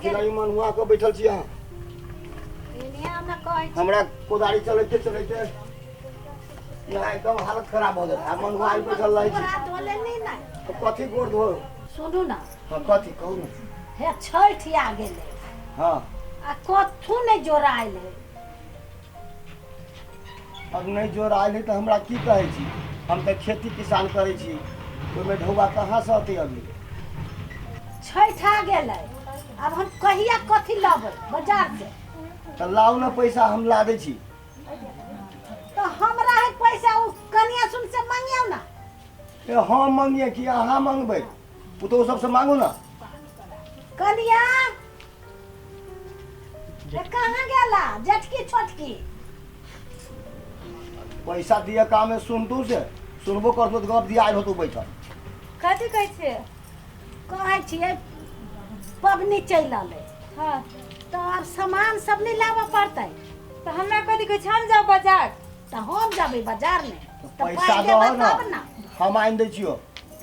कथी लागी मन हुआ के बैठल छी अहाँ? एने हमरा कहै छी। हमरा कोदारी चलैते चलैते यहाँ एकदम हालत खराब हो गेल आ मन हुआ बैठल रहै छी। गोड़ हाथ धोले नहि ने। तऽ कथी गोड़ धो? सुनू ने। हाँ, कथी कहू ने। हे छठि आ गेलै। हाँ। आ कथू नहि जोड़ायल है। अब नहि जोड़ायल है तऽ हमरा की कहै छी? हम तऽ खेती किसान करै छी, ओहिमे ढौआ कहाँसँ अतै अभी? छठि आ गेलै, आब हम कहिया कथी लेबै बाजार से? तऽ लाउ ने पैसा, हम ला दै छी। तऽ हमरा है पैसा, ओ कनिया सुन से मांगियौ ने। ए हम मंगिए कि अहाँ मंगबै? पुतोहु सबसँ मांगू ने। कनिया ए कहाँ गेला जेठकी छोटकी? पैसा दिए काम में सुनतू से सुनबो करतू तऽ गप दिया होतू बैठल। कथी कहै छियै? कहै छियै पबनी चलि अलै। हाँ। तऽ आब सामान सब नहि लाबऽ पड़तै। तऽ हमरा कथी कहै छै? हम जाउ बाजार? तऽ हम जेबै बाजारमे। तऽ तऽ पैसा पाइ दह देबै ने, तब ने। हम आनि दै छियौ।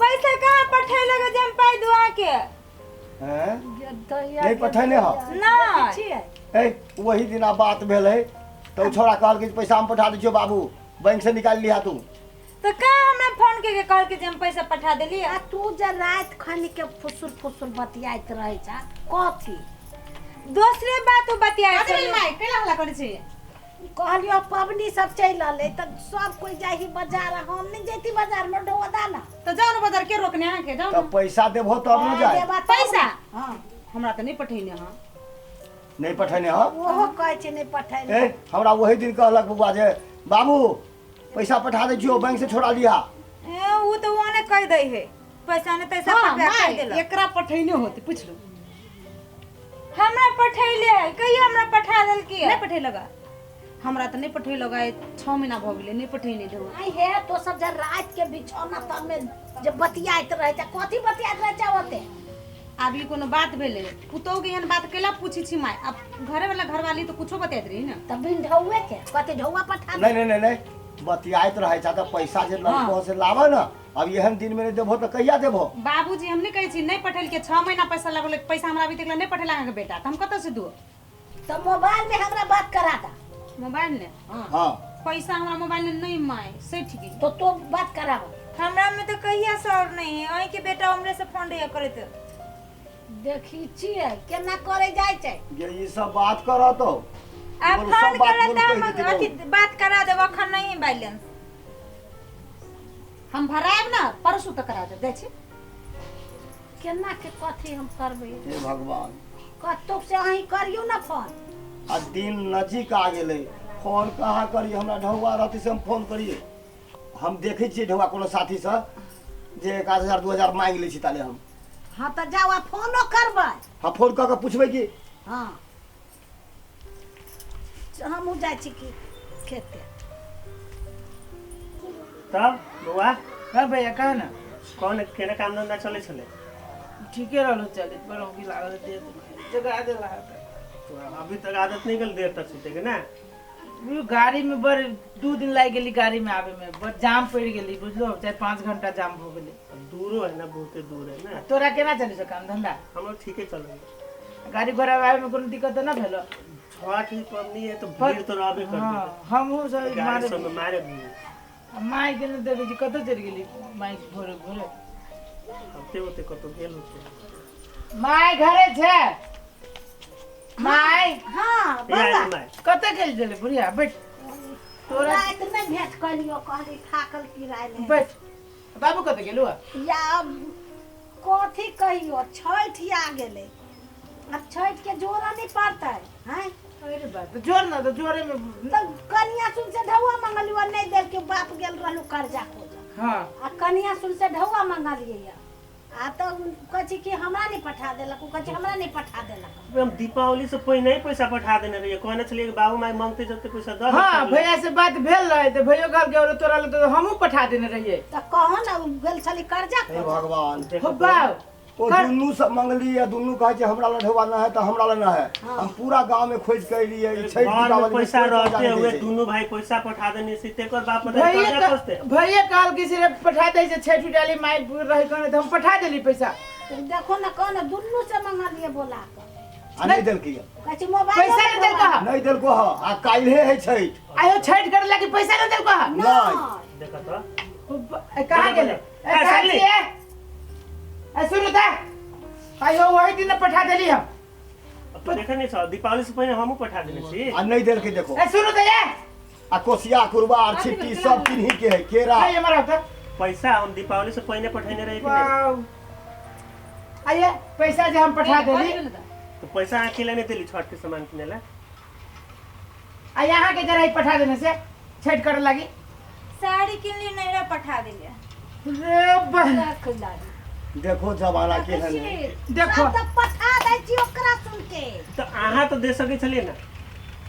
पैसा कहाँ पठेलक जे हम पाइ दू अहाँके? हैं, नहि पठेने हँ? नहि। छियै। ए वही दिना बात भेलै तऽ ओ छौड़ा कहलकै जे पैसा हम पठा दै छियौ बाबू, बैंक से निकालि लिहा तू। तऽ कहाँ हमरा फोन के कहलकै जे हम पैसा पठा देलियै? आ तू जे राति खनि के फुसुर फुसुर बतियाइत रहै छ कथी? दोसरे बात ओ बतियाइ कथी भेल छलै। माय, कैला हल्ला करै छी? कहलियो पबनी सब चलि अलै तऽ सब कोइ जाही बाजार, आ हम नहि जैती बाजार में ढोआ दाना। तऽ जाउ ने बाजार, के रोकने अहाँके? जाउ तऽ ने। पैसा देबहो तब ने जाय। देबा तब पैसा? ने। हाँ। हमरा तऽ नहि पठेने हँ। नहि पठेने हँ? ओहो कहै छै नहि पठेने। ए हमरा वही दिन कहलक बौआ जे बाबू पैसा पठा दै छियौ, बैंक से छोड़ा लिहा। ए उ तऽ ओने कहि दै है पैसा ने तैसा हाँ, पठा माय, कहि देलक। एकरा पठेने होते पुछलू। हमरा पठैले है, कहिया हमरा पठा देलकी? नहि पठेलक? हमरा तऽ नहि पठेलक, आइ 6 महीना भऽ गेलै नहि पठेने ढौआ। आई हे तो सब जे राति के बिछौना तर में जे बतियाइत रहै छै, कथी बतियाइत रहै छै ओते? आब ई कोनो बात भेलै? पुतोहु के एहन बात कैला पूछै छी माय? आब घरे वाला घरवाली तऽ कुछो बतियाइत रही ने। तऽ बिन ढौए के कथी ढौआ पठा नहि नहि नहि नहि बतियाइत रहै छै तऽ पैसा जे लड़को से लाबऽ ने। अब एहन दिन में नहि देबहो तऽ कहिया देबहो? बाबूजी हम नहि कहै छी नहि पठेलकै, 6 महीना पैसा लगल, पैसा हमरा अभी तक नहि पठेला अहाँके बेटा, तऽ हम कतऽ से दू? तऽ मोबाइल में हमरा बात करा दा। मोबाइल ने? हाँ। पैसा हमरा मोबाइल में नहीं माय, सठि गेल। तो तो बात कराबो। हमरा में तो कहिया से और नहीं है, अहीं के बेटा हमरे से फोन रहिया करैत। देखी छियै केना करे जाइ छै। जे ई सब बात करत हो। आ बोलू, फोन सब बात करत बोलू, तऽ कहि हम देती अथी बहू। बात करा देब, अखन नहीं है बैलेंस। हम भरायब ना परसू तक करा देब, जाइ छी। केना के कथी हम करबै? हे भगवान। कतौ से अहीं करियौ ने फोन। आ दिन नजीक आ गेलै, फोन कहाँ करियै? हमरा ढौआ रहतै से हम फोन करियै। हम देखै छियै ढौआ कोनो साथीसँ जे 1000 2000 मांगि लै छी ताले हम। हाँ तऽ जाउ आ फोनो करबै। हाँ फोन कऽ के पुछबै कि। हाँ हमहूँ जाइ छी कि खेते। तब बौआ। हाँ भैया कह ना। कौन केना काम धंधा चलै छलै? ठीके रहलो चलैत, बड़ औंकी लागल देह जगा देला। तो अभी तक आदत नहीं गेल देर तक सुते के ना? बुझू गाड़ी में बड़ 2 दिन लागि गेली गाड़ी में आबे में, बड़ जाम पड़ि गेली बुझलो, 4-5 घंटा जाम हो गेली। दूरो है ना, बहुते दूर है ना। तोरा केना चलै छौ काम धंधा? हमरो ठीके चलै। गाड़ी घोड़ा आबे में कोनो दिक्कत ना भेलो? छठ ही पबनी है तो भीड़ तो रहबे करतै। हाँ, हमहूँ सब गाड़ी मारे सब में मारे भीड़। माय के नहि देखै छी, कतऽ चलि गेली माय भोरे भोरे? होते होते कतौ गेल होते। माय घरे छै? माय। हाँ ए आयल बौआ। माय। कतऽ गेल छलै बुढ़िया? बैठ तोरा राति नहि भेंट कलियो, कहली थाकल पिरायल है। बैठ। बाबू कतऽ गेलु? या अब कथी कहियो, छठि आ गेलै, अब छठि के जोड़ा नहीं पड़तै हैं? अरे बाप रे, जोर ना तो जोरे में। तऽ कनिया सुन से ढौआ मंगलियो नहीं देलकै, बाप गेल रहलू कर्जा खोजऽ। हाँ। आ कनिया सुन से ढौआ मंगलियै या आ तऽ कहै छै कि हमरा नहि पठा देलक, ओ कहै छै हमरा नहि पठा देलक। हम दीपावली से पहिने ही पैसा पठा देने रहिए, कहने छलिए कि बाबू माय मांगते जते पैसा दऽ हाँ, देतै। भैया से बात भेल रहे तऽ भैयो कहलकै और तोरा लए तऽ हमहूँ पठा देने रहियै। तऽ कहो ने, ओ गेल छली कर्जा हे खोजऽ। भगवान। हो बाप। ओ दुनू सब मंगली आ दुनू कहै छै हमरा लए ढौआ ना है तऽ हमरा लए ना है। हम पूरा गांव में खोज के एलियै ई छठि घर में दीपावली में पैसा कोइ कर्जा रहते नहि हुए दै छै। दुनू भाई पैसा पठा देने से तेकर बाप पता भैया कर्जा खोजते। भैया कहलकै से पठा दै छै छठि उठाली माय रहै कहने तऽ हम पठा देली पैसा। तऽ देखो ने, कहो ने दुनू से मंगलियै बोला कऽ। आ नहि देलकै यऽ। कहै छी मोबाइल पैसा नहि देलको हँ। नहि देलको हँ आ काल्हे है छठि। आयो छठि करे लागी पैसा नहि देलको हँ। नहि। देखऽ तऽ। ए, कहाँ गेलै? ए, ए, कहाँ साली। छियै? ए, सुनू तऽ। आयो वही दिन पठा देली हम। अब तऽ देखै नहि छह, दीपावली से पहिने हमहूँ पठा देने छी। आ नहि देलकै देखो। ए, सुनू तऽ ये। आ कोसिया कुरबा आर छिट्टी सब किन्ही के है केरा। आइए हमारा होता। पैसा हम दीपावली से पहिने पठेने रही कि नहीं? वाव। आइए पैसा जे हम पठा देली। तो पैसा अहाँ अकेले नहीं देली छठ के सामान किने ला? आ यहाँ के जरा ही पठा देने से छठ करे लगी। साड़ी किनली नैरा पठा दिले। रे बा। देखो जमाना केहन है। देखो। सब तऽ पठा दै छी ओकरा सुन के। तो अहाँ तो दे सकै छलियै ना?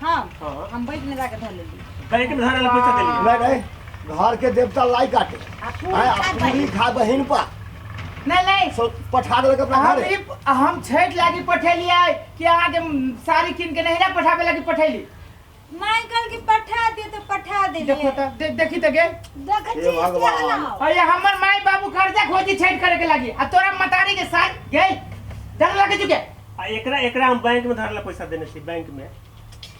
हम हाँ। हम बैंक में जाके धर लेली। बैंक में धरल पैसा देलियै। नहीं नहीं, घर के देवता लाई काटे। आ पूरी आय, आ खाय पूरी खा बहिन पा। नहीं नहीं, सो पठा देलक अपना हम घरे। हम छठ लागी पठेलियै कि अहाँ के साड़ी कीन के नहीं ना पठाबे लागी पठेली। माय कहल कि पठा दिए तो पठा देलिए। देखो तो देखी तो गे। देखै हे छी भगवान। केहन हौ। अरे हमर माय बाबू खर्चा खोजी छठ करे के लागी आ तोरा मतारी के साथ गई डर लगे चुके। आ एकरा एकरा हम बैंक में धरल पैसा देने छी बैंक में।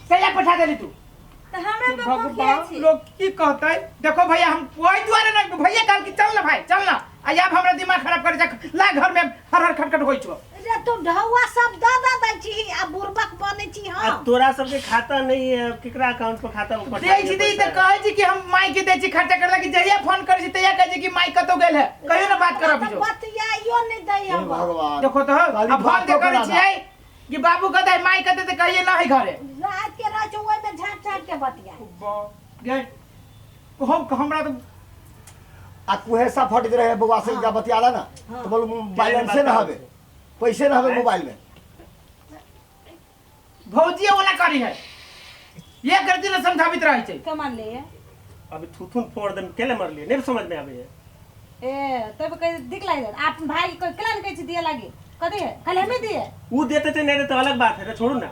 कैला पठा देली तू? तो हमरा पे भगवान मुखिया छी। लोग की कहते? देखो भैया हम वही दुआरे ना भैया कहल कि चल ना भाई चल ना, आ आब हमरा दिमाग खराब करे जा ला घर में हर हर खटखट होई छो। रे तू ढौआ सब द द दै छी आ बुरबक बनै छी। आ हम तोरा सबके खाता नहीं है, केकरा अकाउंट पर खाता में पठा दै छी त कहै छी कि हम माई के दै छी खर्चा करे लागी, जहिया फोन करै छी तहिया कहै छी कि माई कतौ गेल है, कहियो ना बात करब जो। बतियाइयो नहीं दै हे हम। भगवान। देखो तो खाली आ फोन बातो जे करै करा छियै कि बाबू कहतै माई कहतै त कहिए ना है घरे। रात के रहै छौ ओहिमे झाँप झाँप के बतिया। गे हम हमरा तो आ कुहेसा फट रहे बउआ से जा बतियाला ना तो बोलू बैलेंसे ना हवे, पैसे ना हवे मोबाइल में। भौजी वाला करी है ये करती ना समझावित रहै छै। कमान ले अभी थुथुन फोड़ देम केले मरलिए नहीं समझ में आवे है। ए तब कह दिख लाग जात आप भाई को केला न कहै छी दिए लागी कथी है खाली हमें दिए। उ देते थे नहीं तो अलग बात है, छोड़ू ना।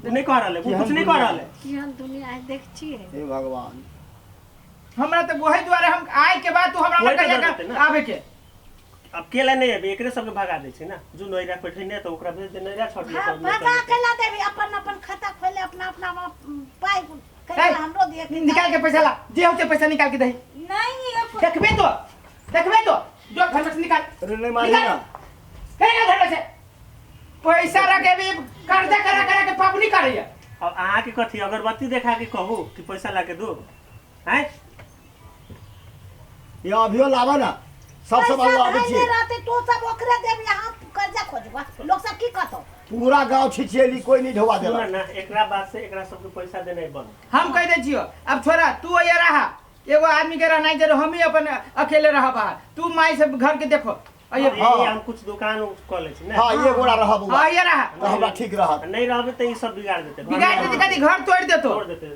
उ नहीं कह रहल है, उ कुछ नहीं कह रहल है। केहन दुनिया है देख छियै। हे भगवान। हमरा तो वही दुआरे हम आए के बाद तू हमरा वही न तो कहिया डर होतै ना। आवे के। अब केला नहीं अभी एकरे सबके भगा दै छै ना, जो नैरा पठेने तो ओकरा भेज दे नैरा छोड़ हाँ भगा के ला देबी, अपन अपन खाता खोले अपना अपना पाई कहिया हमरो दिए के। निकाल के पैसा ला, जे होते पैसा निकाल के दही। नहीं अब देखबे तो देखबे तो जो घर में से निकाल। अरे नहीं मारी ना। कहिया घर में से पैसा रखे भी कर्जा करा करा के पापनी करैया। अब अहाँ के कथी अगरबत्ती देखा के कहू कि पैसा ला के दो हैं? ये अभियो लावा ना सब सामान लावे पैसा छी। धैले रहतै तू सब ओकरे देबी, हम कर्जा खोजबा लोग सब की कहतौ? पूरा गांव छिछेली कोई नहीं ढोवा देला। सुन ना एकरा बात से एकरा सबके पैसा देनाइ बंद। हम कह दै छियो अब छोरा तू ये रहा एगो आदमी के रहना जरूर, हम ही अपन अकेले रह बाहर, तू माई सब घर के देखो। अये हाँ। हम कुछ दुकान कऽ लै छी ना। हां ये गोड़ा रह बउआ। हां ये रहा तो हमरा ठीक रहत। नहीं रहबे त ई सब बिगाड़ देते। बिगाड़ देते कदी घर तोड़ देतो। तोड़ देते।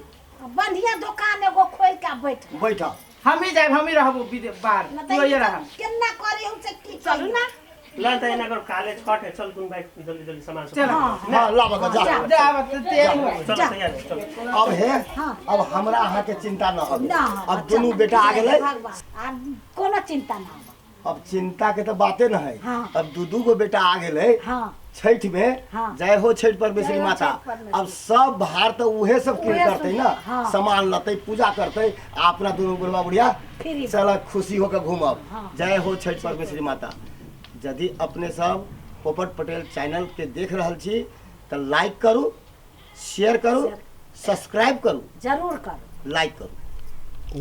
बढ़िया दुकान एगो खोल के बैठ बैठा। हम ही जाए हम ही रहबो बाहर, न तू ये रहा। केना करी हम से की चलू ना ला त एना कर काले छठ है, चल तुम भाई जल्दी जल्दी सामान सब। चल। हां लाबा के जा। जा अब त तैयार हुआ। चल तैयार हो, चल। अब हे हाँ। अब हमरा अहाँ के चिंता न हवे। ना अब दुनू बेटा आ गेलै। आब कोनो चिंता ना हवे। अब चिंता के तो बाते न है। हाँ। अब दू दू गो बेटा आ गेलै। हाँ। छठ में हाँ। जय हो छठ परमेश्वरी जय हो माता। छठ परमेश्वरी। अब सब भार तो उहे सब किन उहे करते सब, ना। हाँ। सामान लते पूजा करते आ अपना दुनू बुढ़वा बुढ़िया फ्री। चल खुशी होकर घूमब। हाँ। जय हो छठ परमेश्वरी माता। यदि अपने सब पोपट पटेल चैनल के देख रहल छी तो लाइक करू, शेयर करू, सब्सक्राइब करू, जरूर करू, लाइक करू।